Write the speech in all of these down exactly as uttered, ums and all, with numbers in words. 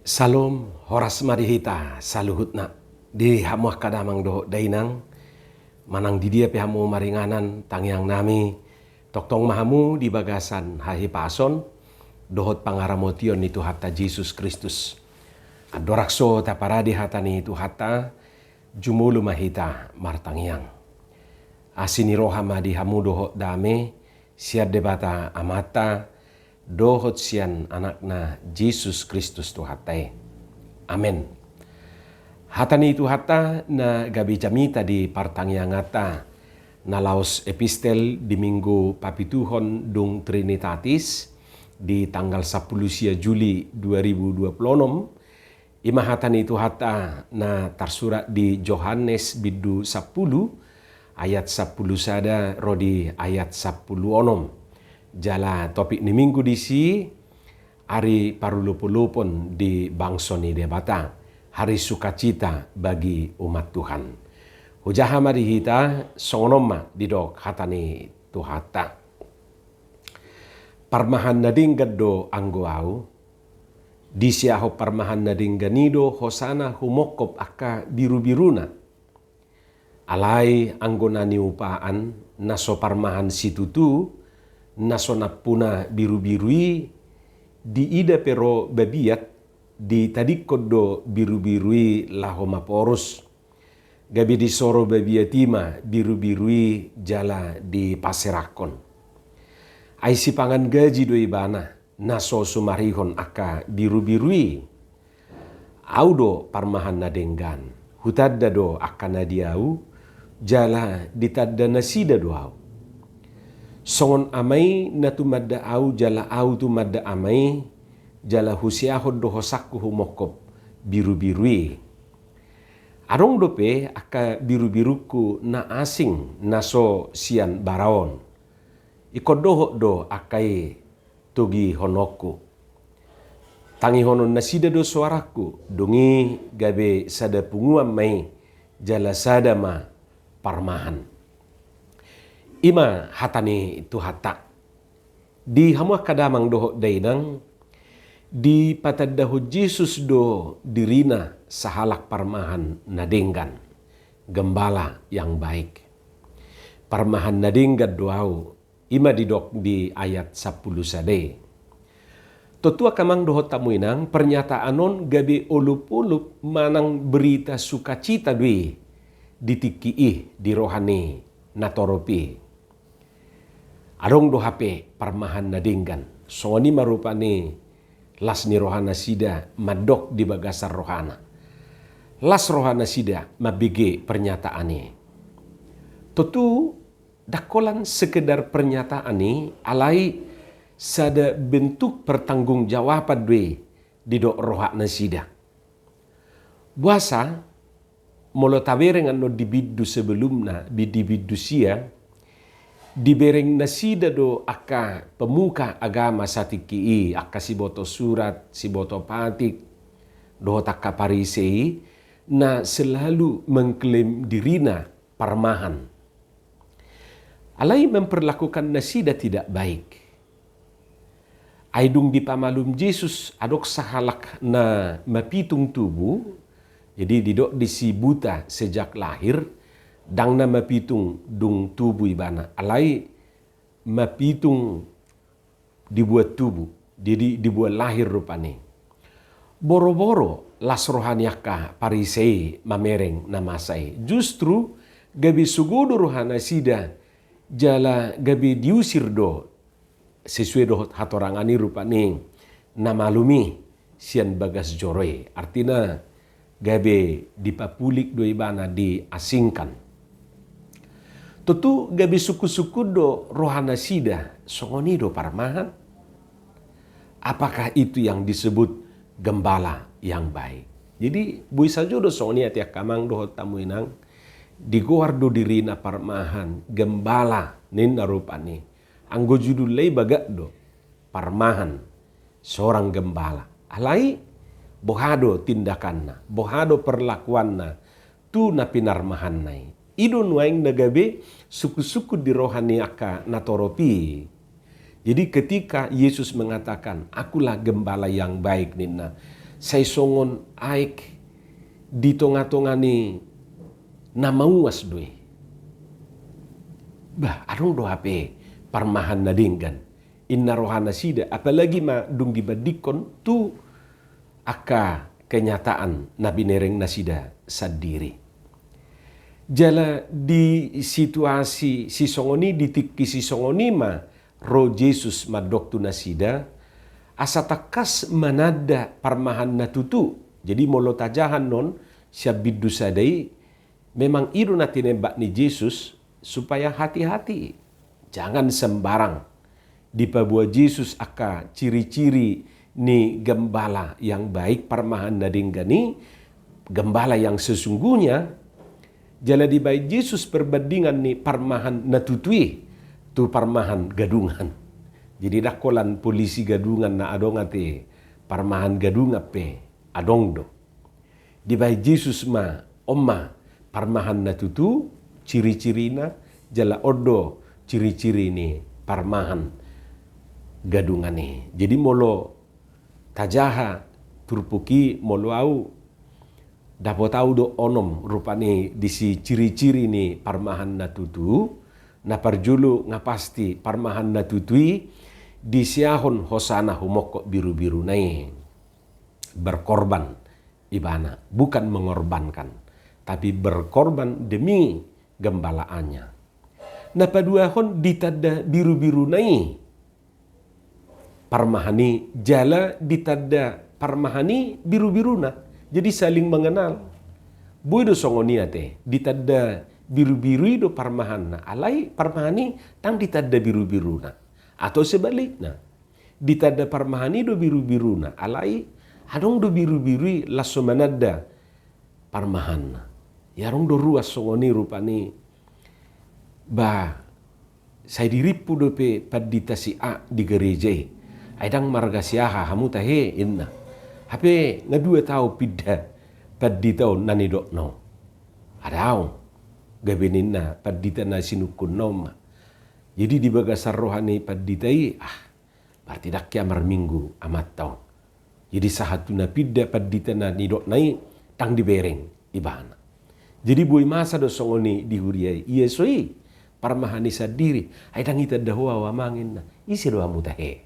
Salom, horas ma di hita saluhutna. Di hamu angka damang dohot dainang, manang di dia pe hamu maringanan, tangiang nami, tongtong ma hamu di bagasan hahipason dohot pangaramotion ni Tuhanta Jesus Kristus. Andorang so taparade hata ni Tuhanta, jumolo ma hita martangiang. Asi ni roha ma di hamu dohot dame, sian Debata Amanta, dohot sian Anakna Jesus Kristus Tuhanta i. Amen. Hata ni Tuhanta na gabe jamita di partangianganta, na laos epistel di Minggu papituhon dung Trinitatis, di tanggal sampulu sia Juli dua ribu dua puluh onom, ima hata ni Tuhanta na tarsurat di Johannes bindu sampulu, ayat sampulu sada ro di ayat sampulu onom. Jala topik ni Minggu disi, ari parulopolopon di bangso ni Debata, hari sukacita bagi umat Tuhan. Hujaha ma di hita, songon on ma didok hata ni Tuhanta. Parmahan na denggan do anggo ahu, disiahon parmahan na denggan i do hosana humongkop angka birubiruna. Alai anggo na niupaan, na so parmahan situtu, na so nampuna birubiru i, diida pe ro babiat, ditadingkon do birubiru i laho maporus. Gabe disoro babiat i ma birubiru i jala dipaserangkon. Ai sipangan gaji do ibana, na so sumarihon angka birubiru i. Ahu do parmahan na denggan, hutanda do angka na di ahu, jala ditanda nasida do ahu. Songon Ama i na tumanda ahu jala ahu tumanda Ama i, jala husiahon do hosangku humongkop birubiru i. Adong dope angka birubirungku na asing na so sian bara on. Ingkon dohot do angka i togihononku. Tangihonon nasida do soarangku, dung i gabe sada punguan ma i, jala sada ma parmahan. Ima hata ni Tuhanta. Di hamu angka damang dohot dainang, dipatandahon Jesus do dirina sahalak parmahan na denggan, gembala yang baik. Parmahan na denggan do ahu, ima didok di ayat sampulu sada i. Tontu angka amang dohot hamu inang, pernyataan on gabe olopolop manang berita sukacita do i di tingki i, di roha ni natorop i. Adong do hape parmahan na denggan. Songon i ma rupani las ni roha nasida mandok di bagasan rohana. Las roha nasida mambege pernyataan i. Tontu ndang holan sekedar pernyataan i, alai sada bentuk pertanggungjawaban do i didok roha nasida. Boasa, molo tabereng annon di bindu sebelumna, bi-, di bindu sia, dibereng nasida do angka pemuka agama satingki i, angka siboto surat, siboto patik, dohot angka Parisei, na selalu mengklaim dirina parmahan. Alai memperlakukan nasida tidak baik. Ai dung dipamalum Jesus adong sahalak na mapitung tubu, jadi didok disi buta sejak lahir, ndang na mapitung dung tubu ibana, alai mapitung dibuat tubu, jadi dibuat lahir rupani. Boroboro las roha ni angka Parisei mamereng na masa i. Justru gabe sogo do roha nasida jala gabe diusir do sesuai dohot hatorangan i rupani na malum i sian bagas joro i. Artina gabe dipapulik do ibana, diasingkan. Tontu gabe sungkun-sungkun do roha nasida, songon i do parmahan? Apakah itu yang disebut gembala yang baik? Jadi boi sajo do songon i ate angka amang dohot hamu inang, digoar do dirina parmahan, gembala ninna rupani. Anggo judulna i bagak do, parmahan, seorang gembala. Alai boha do tindakanna, boha do perlakuanna tu na pinarmahanna i? I do nuaeng na gabe sungkun-sungkun di roha ni angka natorop i. Jadi ketika Yesus mengatakan, "Akulah gembala yang baik," ninna, sai songon aek di tonga-tonga ni na mauas do i. Bah, adong do hape parmahan na denggan, inna roha nasida, apalagi ma dung dibandingkon tu angka kenyataan na binereng nasida sandiri. Jala di situasi sisongon i, di tingki sisongon i ma ro Jesus mandok tu nasida, asa tangkas mananda parmahan na tutu. Jadi molo tajaha annon sian bindu sada i, memang i do na tinembak ni Jesus, supaya hati-hati, jangan sembarang. Dipaboa Jesus angka ciri-ciri ni gembala yang baik, parmahan na denggan i, gembala yang sesungguhnya. Jala dibaen Jesus perbandingan ni parmahan na tutu i tu parmahan gadungan. Jadi ndang holan polisi gadungan na adong ate parmahan gadungan pe, adong do. Dibaen Jesus ma, on ma parmahan na tutu ciri-cirina, jala on do ciri-ciri ni parmahan gadungan i. Jadi molo tajaha turpuk i, molo au, dapot au do onom rupani disi ciri-ciri ni parmahan na tutu. Na parjolo, nga pasti parmahan na tutu i disiahon hosana humongkop biru-biruna i. Berkorban ibana, bukan mengorbankan, tapi berkorban demi gembalaannya. Na paduahon, ditanda biru-biruna i parmahan i, jala ditanda parmahan i biru-biruna. Jadi saling mengenal. Boi do songon i ate, ditanda biru-biru i do parmahanna, alai parmahan i ndang ditanda biru-biruna. Atau sebalikna, ditanda parmahan i do biru-biruna, alai adong do biru-biru i laos so mananda parmahanna. Ia adong do ruas songon i rupani. Bah, sai dirimpu dope pandita si A di gareja i. Ai ndang marga si aha hamu tahe, inna. Hape nga dua taon pinda pandita on, na nidokna on. Adong gabe ninna pandita na sinungkunna on ma. Jadi di bagasan roha ni pandita i, ah, berarti ndang hea marminggu amanta on. Jadi sahat tu na pinda pandita na nidokna i, ndang dibereng ibana. Jadi boi masa do songon i di huria i, ia so i parmahan i sandiri. Ai ndang itanda ho au amang, inna. Ise do hamu tahe?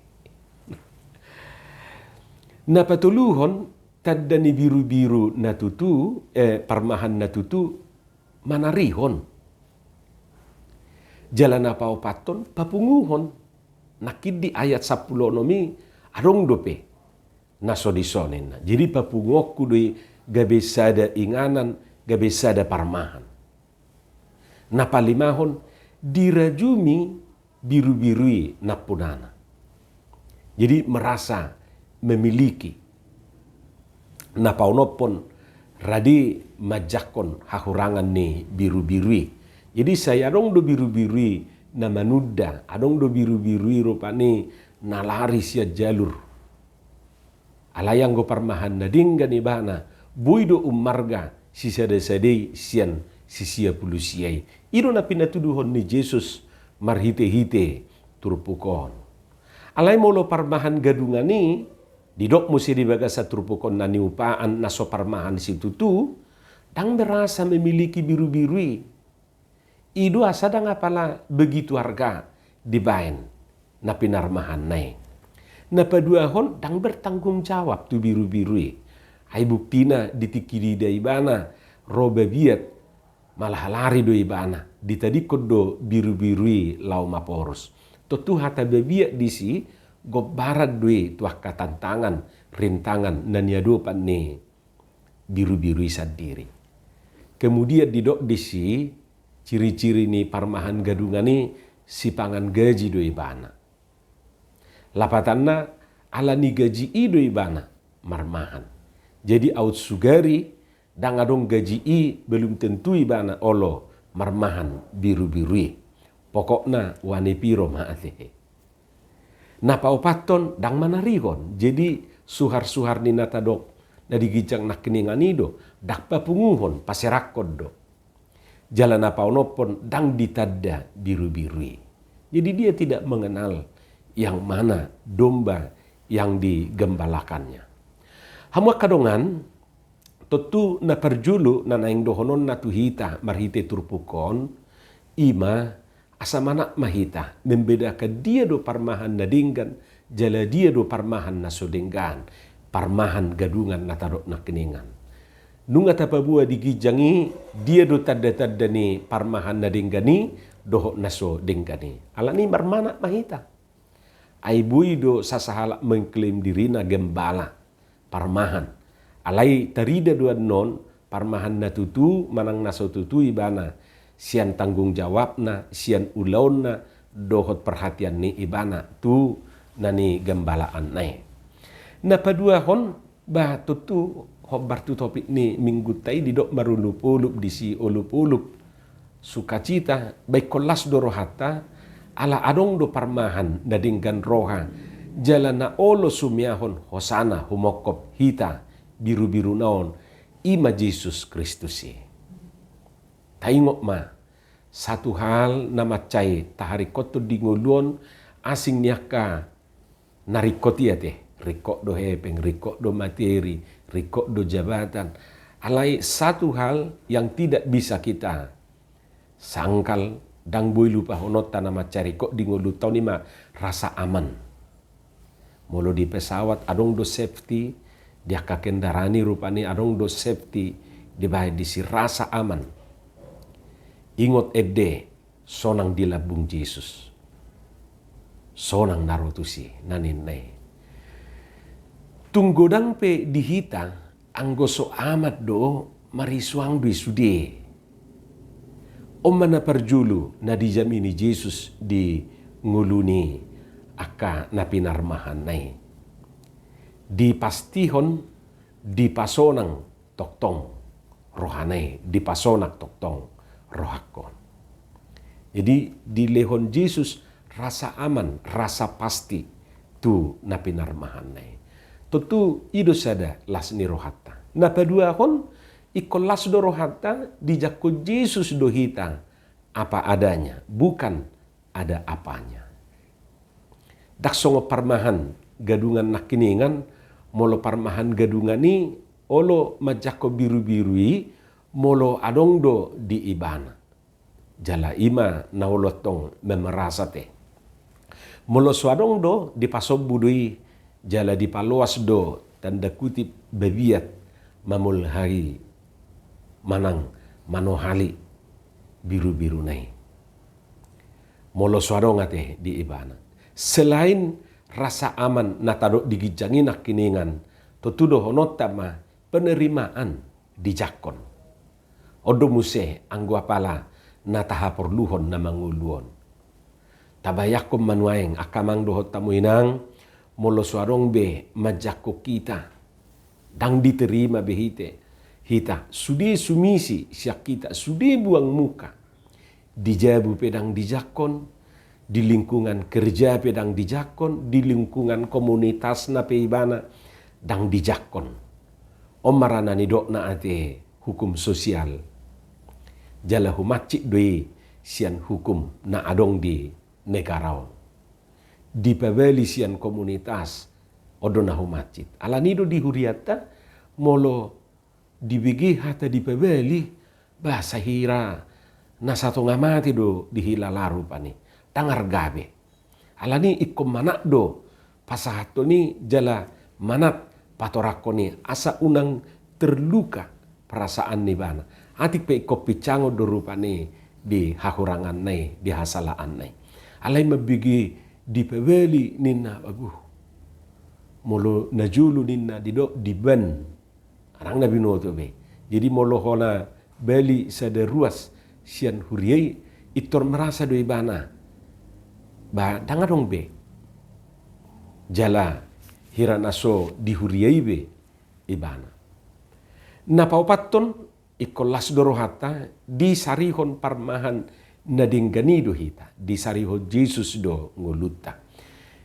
Na patoluhon, tanda ni biru-biru na tutu, eh, parmahan na tutu, manarihon. Jala na paopathon, papunguhon. Nangkin di ayat sampulu onom i adong dope na so dison, inna. Jadi papunguhonku do i gabe sada inganan, gabe sada parmahan. Na palimahon, dirajumi biru-biru i nampunana. Jadi merasa memiliki. Na paonomhon, rade manjangkon hahurangan ni biru-biru i. Jadi sai adong do biru-biru i na manunda, adong do biru-biru i rupani na lari sian jalur. Alai anggo parmahan na denggan ibana, boi do ummarga sisada-sada i sian sisia pulu sia i. I do na pinatuduhon ni Jesus marhite-hite turpuk on. Alai molo parmahan gadungan i, didok muse di bagasan turpuk on na niupaan na so parmahan situtu, ndang merasa memiliki biru-biru i. I do asa ndang apala begitu arga dibaen na pinarmahanna i. Na paduahon, ndang bertanggung jawab tu biru-biru i. Ai buktina di tingki diida ibana ro babiat, malah lari do ibana, ditadingkon do biru-biru i laho maporus. Tontu hata babiat disi gombaran do i tu angka tantangan, rintangan na niadopan ni biru-biru i sandiri. Kemudian didok disi, ciri-ciri ni parmahan gadungan i, sipangan gaji do ibana. Lapatanna, ala ni gaji i do ibana marmahan. Jadi aut sugari ndang adong gaji i, belum tentu ibana olo marmahan biru-biru i. Pokokna wani piro ma ate. Na paopathon, ndang manarihon. Jadi suhar-suhar ni na tadok na di ginjang nangkiningan i do, ndang papunguhon, paserahkon do. Jala na paonomhon, ndang ditanda biru-biru i. Jadi dia tidak mengenal yang mana domba yang digembalakannya. Hamu angka dongan, tontu na parjolo na naeng dohononna tu hita marhite turpuk on, i ma asa manat ma hita membedakan dia do parmahan na denggan jala dia do parmahan na so denggan, parmahan gadungan na tadok nangkiningan. Nunga tapaboa di ginjang i dia do tanda-tanda ni parmahan na denggan i dohot na so denggan i. Alani marmanat ma hita. Ai boi do sasahalak mengklaim dirina gembala, parmahan. Alai tarida do annon parmahan na tutu manang na so tutu ibana, sian tanggung jawabna, sian ulaonna, dohot perhatian ni ibana tu na nigambalaan na i. Na paduahon, ba tontu hombar tu topik ni minggunta i, didok marolop-olop disi olop-olop sukacita, ba ingkon las do rohanta, ala adong do parmahan na denggan roha, jala na olo sumeahon hosana humongkop hita biru-biruna on, i ma Jesus Kristus i. Taingot ma, satu hal na mansai taharingkothon di ngolu on, asing ni angka na ringkot i ate, ringkot do hepeng, ringkot do materi, ringkot do jabatan. Alai satu hal yang tidak bisa kita sangkal, ndang boi lupahononta na mansai ringkot di ngolunta on, i ma rasa aman. Molo di pesawat adong do safety, di angka kendaraan i rupani adong do safety, dibahen disi rasa aman. Ingot ende, sonang di lambung Jesus, sonang na ro tusi, na ninna i. Tung godang pe di hita, anggo so aman do, marisuang do i sude. On ma na parjolo na dijamini Jesus di ngolu ni angka na pinarmahanna i. Dipastihon, dipasonang tongtong rohana i, dipasonang tongtong rohangkon. Jadi, dilehon Jesus rasa aman, rasa pasti tu na pinarmahanna i. Tontu i do sada las ni rohanta. Na paduahon, ingkon las do rohanta, dijangkon Jesus do hita apa adanya, bukan ada apanya. Ndang songon parmahan gadungan nangkiningan, molo parmahan gadungan i olo manjangkon birubiru i, molo adong do di ibana. Jala i ma na olo antong memeras ate. Molo so adong do, dipasombu do i, jala dipaloas do, tanda kutip, babiat mamolhai manang manohali birubiruna i. Molo so adong ate di ibana. Selain rasa aman na tadok di ginjang i nangkiningan, tontu dohononta ma penerimaan dijangkon. On do muse anggo apala na tahaporluhon na mangolu on. Tabayangkon ma nuaeng angka amang dohot hamu inang, molo so adong be manjangkon hita, ndang diterima be hita, hita, sude sumisi sian hita, sude buang muka. Di jabu pe ndang dijangkon, di lingkungan kerja pe ndang dijangkon, di lingkungan komunitasna pe ibana ndang dijangkon. On ma ra na nidokna ate hukum sosial. Jala humansit do i sian hukum na adong di negara on. Dipabali sian komunitas, on do na humansit. Alani do di hurianta, molo dibege hata dipabali, ba sahira na satonga mate do dihilala rupani. Ndang arga be. Alani ingkon manat do pasahathon i jala manat patorangkon i asa unang terluka perasaan ni ibana. Atik pe ingkon pincangon do rupani di hahuranganna i, di hasalaanna i. Alai mambege dipabali ninna, aguh. Molo na jolo ninna didok diban. Ndang na binoto be. Jadi molo hona bali sada ruas sian huria i, intor merasa do ibana ba ndang adong be jala hira na so di huria i be ibana. Na paopathon, ingkon las do rohanta, disarihon parmahan na denggan i do hita, disarihon Jesus do ngolunta.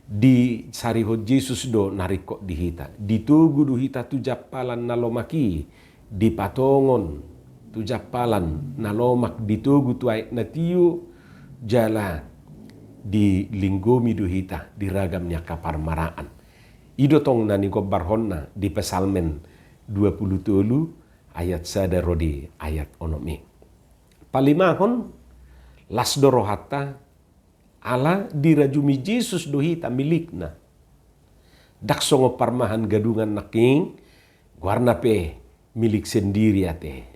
Disarihon Jesus do na ringkot di hita, ditogu do hita tu jampalan na lomak i, dipatongon tu jampalan na lomak, ditogu tu aek na tio, jala dilinggomi do hita di ragam ni angka parmaraan. I do tong na nigombarhonna di Psalmen dua pulu tolu ayat sada ro di ayat onom i. Palimahon, las do rohanta, ala dirajumi Jesus do hita milikna. Ndang songon parmahan gadungan nangkin, goarna pe milik sendiri ate.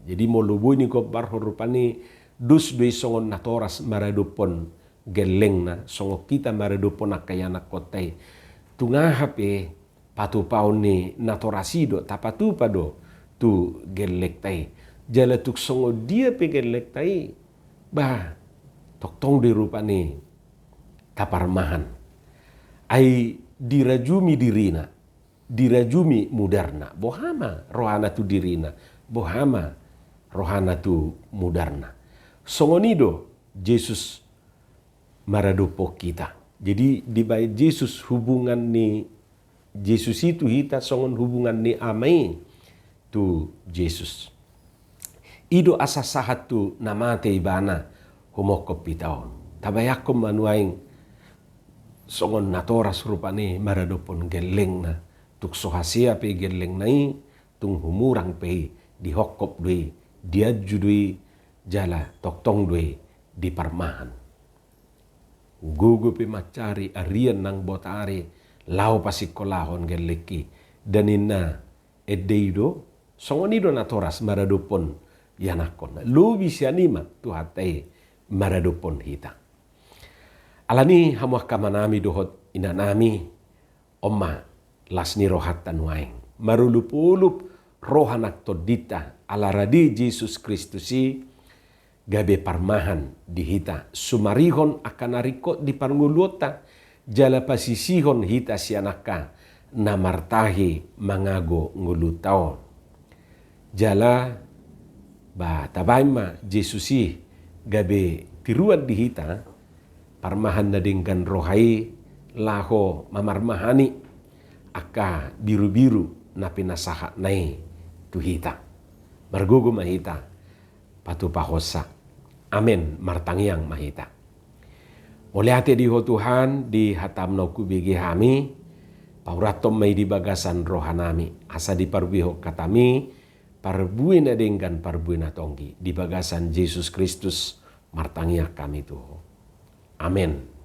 Jadi molo boi nigombarhon rupani, dos do i songon natoras maradophon gellengna, songon hita maradophon angka ianakkonta i. Tung aha pe patupaon ni natoras i do, tapatupa do tu gellengta i. Jala tung songon dia pe gellengta i, bah, tongtong do i rupani taparmahan. Ai dirajumi dirina, dirajumi mudarna, boha ma rohana tu dirina, boha ma rohana tu mudarna. Songon i do Jesus maradophon hita. Jadi dibaen Jesus hubungan ni Jesus i tu hita songon hubungan ni Ama i tu Jesus. I do asa sahat tu na mate ibana humongkop hita on. Tabayangkon ma nuaeng, songon natoras rupani maradophon gellengna, tung so hasea pe gellengna i, tung humurang pe i, dihongkop do i, dianju do i, jala tongtong do i diparmahan. Gogo pe mansari, arian nang botari, laho pasingkolahon gellengki. Dang ninna ende i do, songon i do natoras maradophon ianakkonna. Lobi sian i ma Tuhanta i maradophon hita. Alani i hamu angka amanami dohot inanami, on ma las ni rohanta nuaeng. Marolopolop roha nang tondinta ala rade Jesus Kristus i, gabe parmahan di hita, sumarihon angka na ringkot di parngoluonta, jala pasisihon hita sian angka na martahi mangago ngolunta on. Jala, ba, tabaen ma Jesus i gabe tiruan di hita, parmahan na denggan roha i laho mamarmahani angka birubiru na pinasahatna i tu hita. Margogo ma hita patupahonsa. Amen. Martangiang ma hita. Mauliate di Ho Tuhan, di hataM na hubege hami, paurathon ma i di bagasan rohanami, asa diparbuehon hataMi parbue na denggan, parbue na tonggi, di bagasan Jesus Kristus martangiang hami tu Ho. Amen.